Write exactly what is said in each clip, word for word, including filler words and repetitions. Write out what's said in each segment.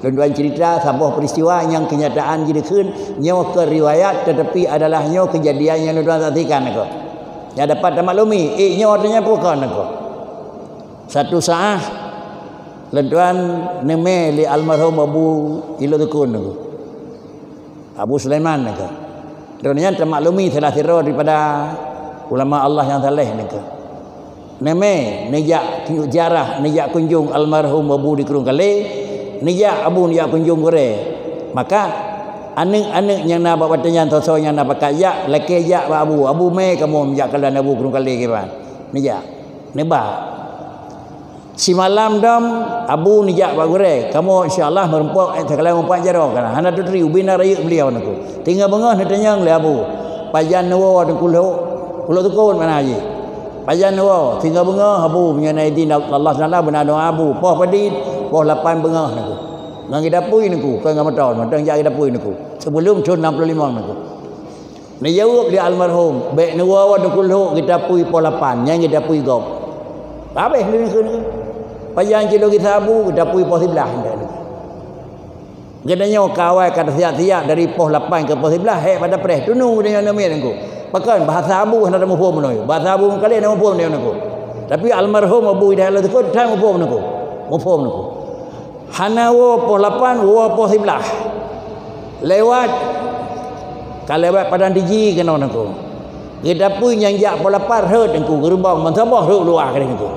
Lôn tuan cerita saboh peristiwa nyang kenyataan jidikheun, nyoe keu riwayat, tetapi adalah nyoe kejadian nyang lôn tuan saksikan niko. Nyang dapat tamaklumi, eh, nyoe artinya bukan niko. Satu saat, lôn tuan neumé lé almarhum Abu Ilo Tukun niko. Abu Sulaiman niko. Droeneuh nyan tamaklumi salah sidroe daripada ulama Allah nyang saleh niko. Neumé neujak ziarah, neujak kunjung almarhum Abu di Krueng Kalé, neujak Abu neujak kunjung gurée. Maka, aneuëk-aneuëk nyang na bak watée nyan, soe-soe nyang na bakat jak, lakée jak bak Abu. Abu, mé kamoe jak kalon Abu Krueng Kalé kiban. Neujak. Neuba. Simalam dom, Abu neujak bak gurée. Kamoe insya Allah meurumpok, eh, takalon meupat jaroe kana. Hana teuturi, ubé na rayeuk beliau niko. Tinggai beungoh neutanyong lé Abu, "Pajan neuwoe Teungku Lhok, Lhok Tukon mana jih? Pajan neuwoe?" Tinggai beungoh Abu, meunyoe na idin Allah Taala, beuna doa Abu. Poh padit, poh lapan beungoh niko. Ngon geudapui niko, kon ngon moto, moto jak geudapui niko. Sebelum thon enam puluh lima niko. Neujaweueb lé almarhum, "Bék neuwoe Teungku Lhok, geudapui poh lapan, nyan geudapui gob." Habéh neukheun. Pajan cit lôn gisa Abu, geudapui poh siblaih. Geutanyoe ka awai ka tasiak-siak dari poh lapan keu poh siblaih, hék pada preh. Tunung geutanyoe namiet niko. Pakon bahasa Abu hana tamuphom nyoe. Bahasa Abu Krueng Kalé hana muphom nyoe niko. Tapi almarhum Abu Hidayat Lhok Tukon, tan muphom niko. Muphom niko. Hana woe poh lapan, woe poh siblaih. Lewat, ka lewat Padang Diji keunoe niko. Geudapui nyang jak poh lapan rhot niko, geurubong meusaboh rhot luwah keunoe niko.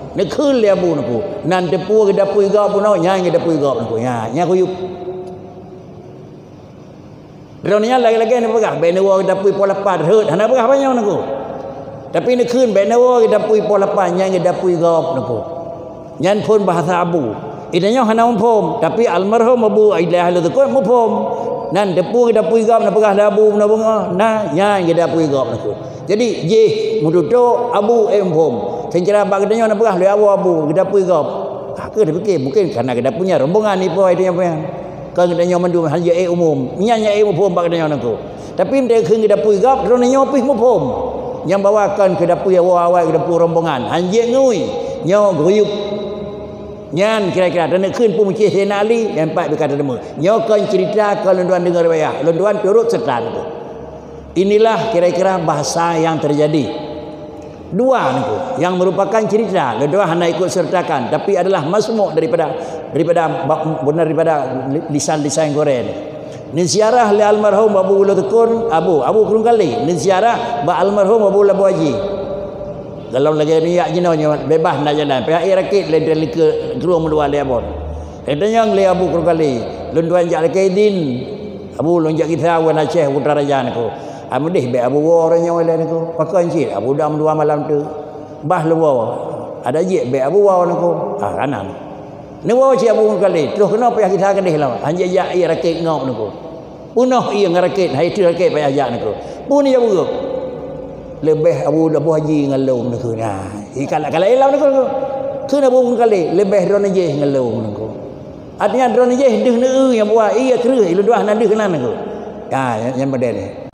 Neukheun lé Abu niko, "Nan teupeu geudapui gob bunoe, nyan geudapui gob niko." Nya, nya kuyup. Droeneuh nyan lagée-lagée neupeugah, "Bék neuwoe geudapui poh lapan rhot," hana peugah panyang niko. Tapi neukheun, "Bék neuwoe geudapui poh lapan, nyan geudapui gob niko." Nyan phon bahasa Abu. Geutanyoe hana muphom, tapi almarhum Abu Hidayat Lhok Tukon muphom. "Nan teupeu geudapui gob neupeugah lé Abu bunoe beungoh, na nyan geudapui gob niko." Jadi, jih meututoe Abu, eh, muphom. Seucara bak geutanyoe neupeugah lé Abu, Abu, geudapui gob. Ah, keu teupike, mungkin karena geudapui nyan rombongan ipo, geutanyoe peue nyan. Kon geutanyoe mandum hana jeuet umum. Nyan nyang muphom bak geutanyoe niko. Tapi meunyoe kheun geudapui gob, droeneuh nyoe pih muphom. Nyang bahwa kon keu dapui awai-awai, keu dapui rombongan. Hana jeuet ngui. Nyoe geuyup. Nyan kira-kira taneuk kheun peumeucéh Saidina Ali, nyan pat beuka tadeungoe. Nyoe kon cerita, kon lôn tuan deungoe riwayat. Lôn tuan turut serta niko. Inilah kira-kira bahasa yang terjadi. Dua niko yang merupakan cerita, lôn tuan hana ikut sertakan, tapi adalah masmuk daripada, daripada ba-, benar daripada li-, lisan-lisan gurée. Neuziarah lé almarhum Abu Ulu Tukon, Abu, Abu Krueng Kalé, neuziarah bak almarhum Abu Labu Haji. Dalam lagée nyoe jak jinoe nyoe beubaih na jalan, pihak rakét lé dari ke Krueng Meuluwa lé Abon. Geutanyong lé Abu Krueng Kalé, "Lôn tuan jak lakée idin, Abu, lôn jak gisa wan Aceh Putra Raja niko. Ameudeh bék Abu woe uroe nyoe lé niko. Pakon cit Abu dam dua malam teuk. Bah lôn woe. Adak jeuet bék Abu woe niko." Ah, kanan. Neuwoe cit Abu Krueng Kalé, troh keunoe payah gisa keudeh lom. Hanjeuet jak ié rakét ngok niko. Peunoh ié ngon rakét, hai treuk rakét payah jak niko. Peue neujak beugob? Leubeh Abu Labu Haji ngon lôn niko. Nah, ikalak-kalak ilom niko. Kheun Abu Krueng Kalé, leubeh droeneuh jih ngon lôn niko. Artinya droeneuh jih deuh neu nyang buah, ié kreueh, ilôn dua hana deuh keunan niko. Ya, nyang, nyang model ni.